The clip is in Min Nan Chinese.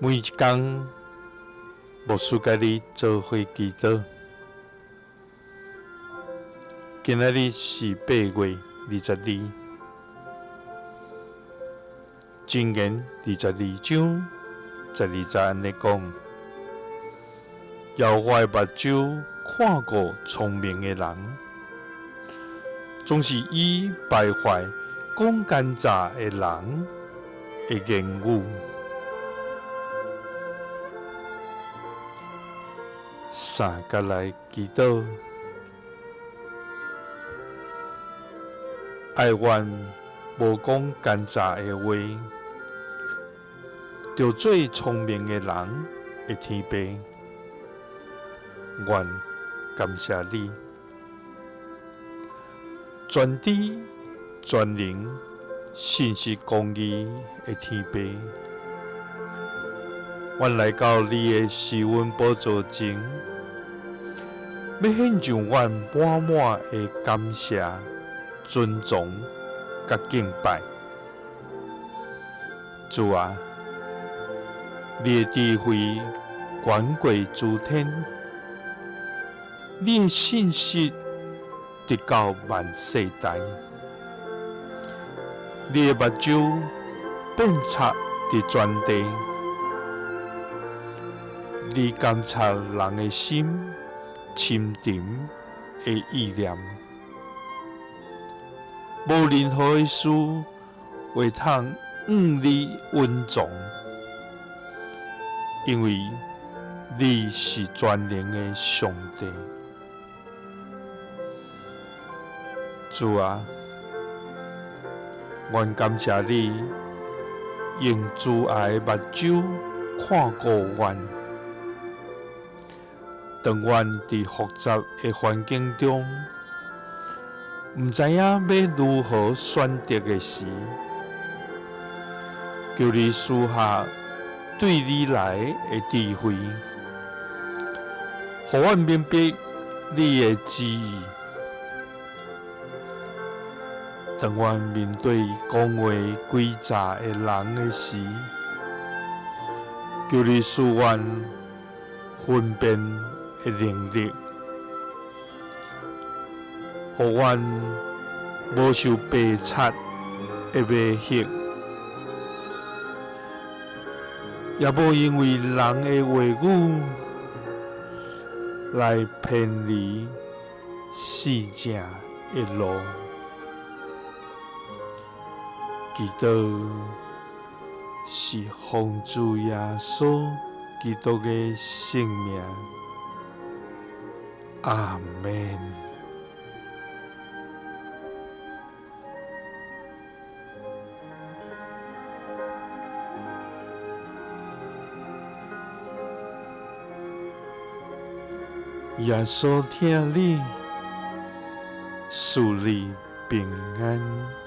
每一工，牧師佮你做伙祈禱。今仔日是8月22，箴言22章12節按呢講：耶和華的目睭看顧聰明的人，總是以敗壞講奸詐的人的言語。三佮來祈禱，愛阮無講奸詐的話，著做聰明的人的天父，阮感謝你，全知全能、信實公義的天父，阮來到你的施恩寶座前，欲獻上阮滿滿的感謝、尊崇佮敬拜。主啊，你的智慧懸過諸天，你的信實直到萬世代。你的目睭遍察佇全地，你監察人的心深沉的意念，無任何的事會通向你隱藏，因為你是全能的上帝。主啊，阮感謝你用慈愛的目睭看顧阮，當阮佇複雜的環境中，毋知影欲如何選擇的時，求你賜下對你來的智慧，予阮明白你的旨意。當阮面對講話詭詐的人的時，求你賜阮分辨的能力，予阮無受白賊的迷惑，也無因為人的話語來偏離四正的路。祈禱是奉主耶穌基督的聖名，阿們。耶穌疼你，賜你平安。